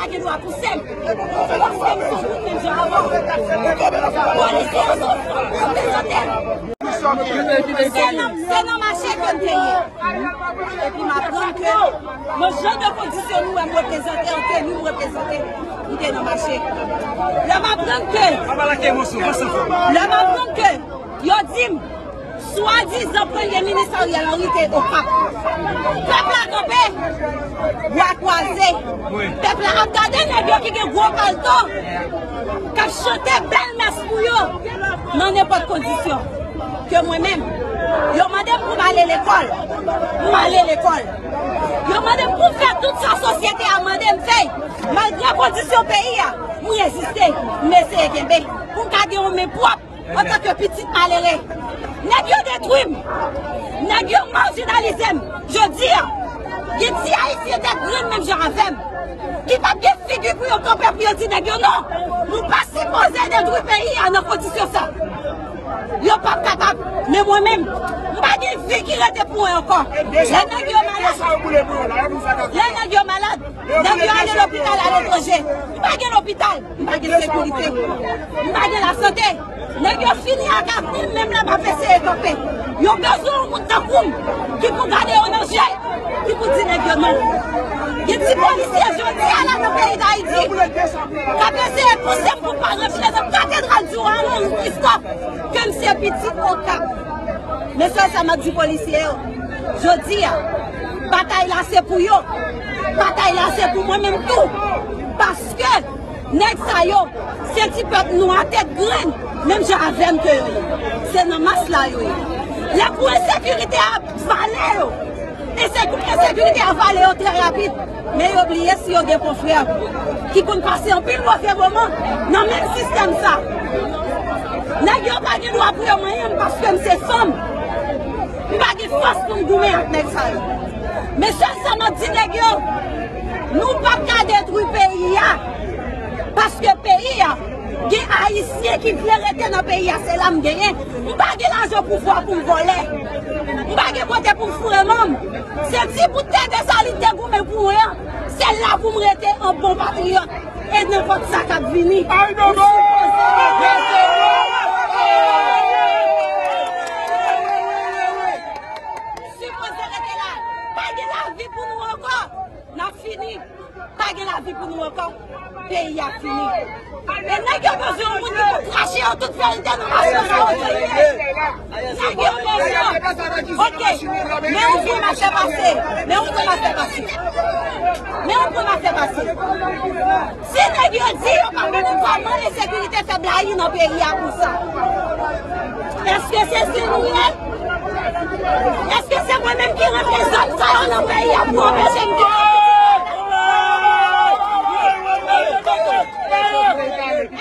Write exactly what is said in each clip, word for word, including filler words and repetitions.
Ki dwa pouse m. Paske m se moun menm jan avè w. Polisye yo se fanm reprezante m. Se nan, se nan mache ke m te ye. Epi m aprann ke nan jan de kondisyon nou wè m reprezante, an teni m reprezante, m te nan mache. Lè m aprann ke, lè m aprann ke yo di m, swadizan premye minis Ariel Henry te Okap. Pèp la kanpe, bra kwaze. Pèp la ap gade nèg yo ki gen gwo palto, k ap chante bèl mès pou yo, nan nenpòt kondisyon. Ke mwen menm, yo mande m pou m ale lekòl, m ale lekòl. Yo mande m pou m fè tout sa sosyete a mande m fè. Malgre kondisyon peyi a, m reziste, m eseye kenbe. Pou m ka gen yon men pwòp, antanke pitit malere. Nèg yo detwi m. Nèg yo majinalize m. Jodi a, gen ti Ayisyen tèt grenn menm jan avè m, ki p ap gen figi pou yo kanpe pou yo di nèg yo non. Nou pa sipoze detwi peyi a nan kondisyon sa. Yo p ap kapab. Men mwen menm, m pa gen vi ki rete pou mwen ankò. Lè nèg yo malad, lè nèg yo malad, nèg yo ale lopital aletranje. M pa gen lopital. M pa gen sekirite. M pa gen lasante. Nèg yo fini ak avni m, menm lè m ap eseye kanpe. Yo bezwen yon moun tankou m ki pou gade yo nan je, ki pou di nèg yo non. Gen ti polisye jodi a la nan peyi Dayiti k ap eseye pouse m pou m pa rantre nan katedral João Henri Christophe, ke m se pitit Okap. Men sèl sa m ap di polisye yo, jodi a, batay la se pou yo. Batay la se pou mwen menm tou. Paske nèg sa yo, se ti pèp nwa tèt grenn, menm jan avè m ke yo ye. Se nan mas la yo ye. Lè kou ensekirite a vale yo, ensekou-, ensekirite a vale yo trè rapid. Men yo bliye si yo gen konfrè ki konn pase anpil move moman nan menm sistèm sa. Nèg yo pa gen dwa pou yo manyen m paske m se fanm. M pa gen fòs pou m goumen ak nèg sa yo. Men sèl sa m ap di nèg yo, nou p ap ka detwi peyi a. Paske peyi a, gen Ayisyen ki vle rete nan peyi a, se la m genyen. M pa gen lajan pouvwa pou m vòlè. M pa gen kote pou m foure men m. Se ti bout tè Desalin te goumen pou mwen an, se la pou m rete an bon patriyòt. E nenpòt sa k ap vini, m sipoze rete. M sipoze rete la. Pa gen lavi pou nou ankò. N ap fini. Pa gen lavi pou nou ankò. Peyi a fini. E nèg yo bezwen yon moun ki pou krache yo tout verite nan nasyon sa yo. Nèg yo bezwen. Ok. Men yon pwen m ap fè pase. Men yon pwen m ap fè pase. Men yon pwen m ap fè pase. Si nèg yo di yo pa konnen kòman ensekirite fè blayi nan peyi a konsa, èske se si nou ye? Èske se mwen menm ki rantre zam sa yo nan peyi a pou anpeche m gen yon pitit?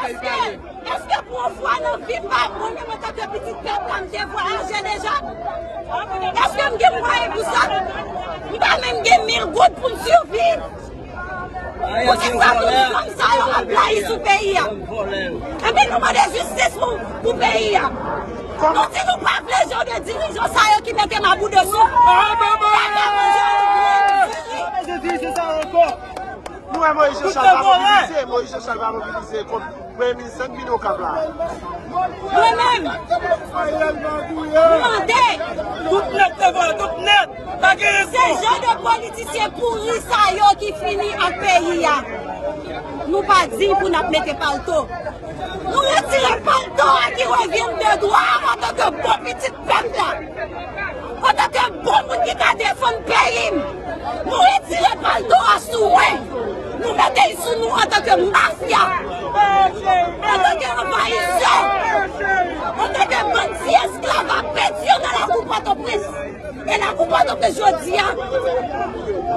Èske, èske pou yon fwa nan vi pa mwen menm antanke pitit pèp la, m te vwayaje deja? Èske m gen mwayen pou sa? M pa menm gen mil goud pou m siviv. Poutèt sa tout zam sa yo ap blayi sou peyi a. Enben nou mande jistis pou, pou peyi a. Nou di nou pa vle jan de dirijan sa yo ki mete mabou dosou. Pa ka manje yon grenn diri. Nou wè Moyiz Josal pa mobilize, Moyiz Josal pa mobilize kòm Premye minis lan vin Okap la. Mwen menm, m mande, tout nèt te vòlè, tout nèt, pa gen se jan de politisyen pouri sa yo ki fini ak peyi a. Nou pa diy pou n ap mete palto. Nou retire palto a ki revyen m de dwa antanke bon pitit pèp la. Antanke bon moun ki ka defann peyi m, nou retire palto a sou mwen. Nou mete l sou nou antanke mafya, antanke anvayisè, antanke bandi esklav a pedi yo nan lakou Pòtoprens. E lakou Pòtoprens jodi a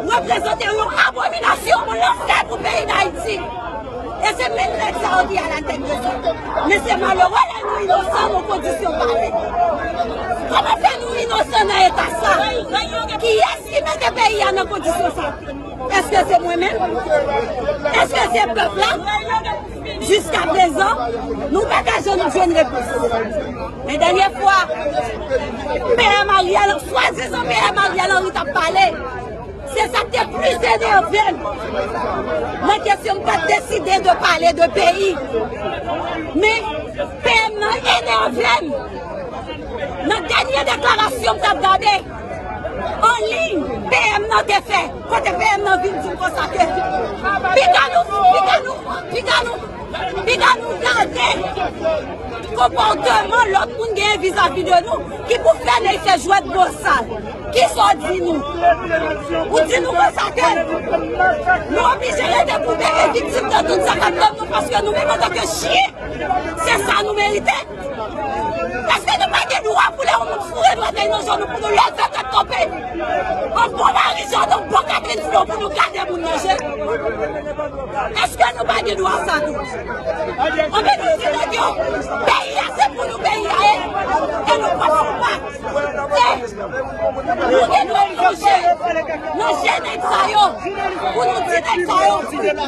reprezante yon abominasyon, yon lanfè pou peyi Dayiti. E se menm nèg sa yo ki alatèt de sa. Men se malere lè nou inosan nan kondisyon parèy. Kòman fè nou inosan nan eta sa? Kiyès ki mete peyi a nan kondisyon sa? Èske se mwen menm? Èske se pèp la? Jiskaprezan, nou pa ka janm jwenn repons. Men dènye fwa, P M Ariel, swadizan P M Ariel Henry t ap pale, se sa k te plis enève m nan kesyon Si m pa t deside de pale de peyi, men P M nan enève m. Nan dènye deklarasyon m t ap gade an liy P M nan te fè, kote P M nan vin di m konsa ke piga nou, piga nou, piga nou, piga nou gade konpòteman lòt moun genyen vizavi de nou ki pou fè nèg fè jwèt bosal. Kisa w di nou? Ou di nou konsa ke nou oblije rete pou bere viktim de tout sa k ap fèt nou, paske nou menm antanke chyen, se sa nou merite. Èske nou pa gen dwa pou lè yon moun foure dwèt li nan je nou pou nou leve tèt kanpe? An bon mari jan nou bon Catherine Flo pou nou gade moun nan je? Èske nou pa gen dwa sa tou? Anben nou di nèg yo, peyi a se pou nou peyi a ye, e nou p ap fè pa. E nou gen dwa plonje nan je nèg sa yo, pou nou di nèg sa yo,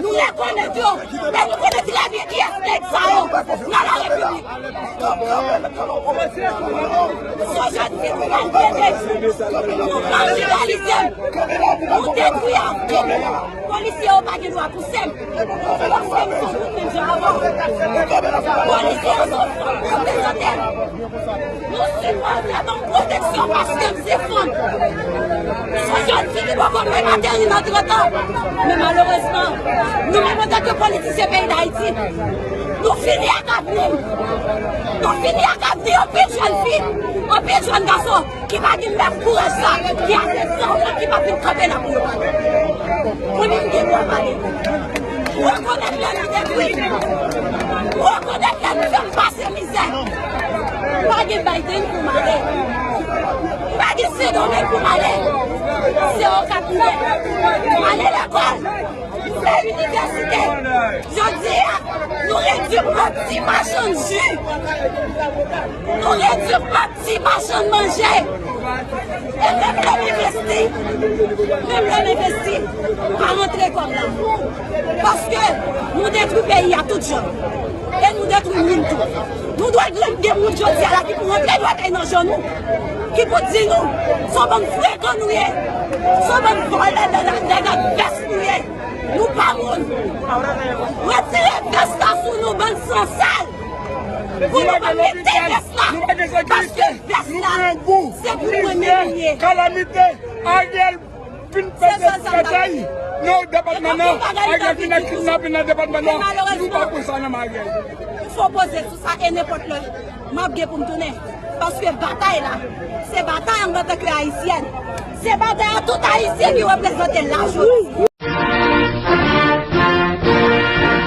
nou rekonèt yo, e nou konnen trè byen kiyès nèg sa yo nan la repiblik. Sou jèn fi nou pral plede, nou marjinalize, nou detwi avni. Polisye yo pa gen dwa pouse m, paske m se yon moun menm jan avè w. Polisye yo se yon fanm reprezante m. Nou sipòte ban m pwoteksyon paske m se fanm. M se yon jèn fi ki poko menm ateri nan trant an. Men malerezman, nou menm antanke politisyen peyi Dayiti, nou fini ak avni m. Nou fini ak avni anpil jèn fi, anpil jèn gason ki pa gen menm kouraj sa, ki ase san lan ki pa vin kanpe la pou yo pale. Kounye a m gen dwa pale. Ou rekonèt lè nou detwi. Ou rekonèt lè nou fè m pase mizè. Pa gen Biden pou m ale. Pa gen Sendomeng pou m ale. Se Okap m ye. M ale lekòl. M fè inivèsite. Jodi a, nou redui m an ti machann ji. Nou redui m an ti machann manje. E menm lè m envesti, menm lè m envesti, m pa rantre kòb la. Paske nou detwi peyi a tout jan. E nou detwi moun tou. Nou dwe gen moun jodi a la ki pou rantre dwèt li nan je nou, ki pou di nou, se yon bann frekan nou ye, se yon bann vòlè dèdè vès nou ye. Nou pa moun. Retire vès la sou nou, bann sansal. Pou nou pa mete vès la. Paske vès la, se pou mwen menm li ye. Kalamite, Ariel fin pete batay nan depatman nan. Ariel fin nan kidnapin nan depatman nan. Nou pa pou sa nan Ariel. Fò poze sou sa e nenpòt lè m ap gen pou m tounen. Paske batay la, se batay an antanke ayisyèn. Se batay a tout ayisyen ki reprezante l la jodi.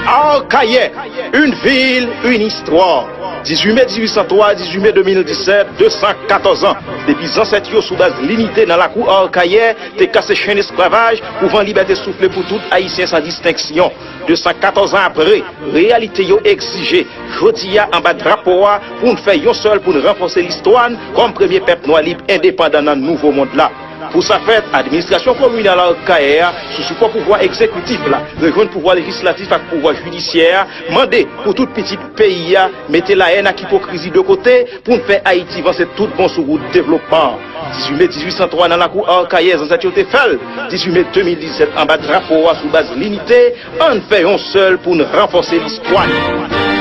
Arcahaie, une ville, une histoire. Dizuit me dizuit san twa, dizuit me de mil disèt, de san katòz an. Depi zansèt yo sou baz Linite nan lakou Arcahaie te kase chenn esklavaj pou van libète soufle pou tout Ayisyen san distenksyon. De san katòz an apre, reyalite yo egzije, jodi a anba drapo a, pou n fè yon sèl pou n ranfòse listwa n kòm premye pèp nwa lib endepandan nan nouvo mond la. Pou sa fèt, administrasyon kominal Arcahaie a, sou sipò pouvwa egzekitif la, rejwenn pouvwa lejislatif ak pouvwa jidisyè a, mande pou tout pitit peyi a mete lahèn ak ipokrizi de kote pou n fè Ayiti vanse tout bon sou wout devlopman an. Dizuit me dizuit san twa nan lakou Arcahaie, zansèt yo te fè l. Dizuit me de mil disèt anba drapo a sou baz Linite, ann fè yon sèl pou n ranfòse listwa n.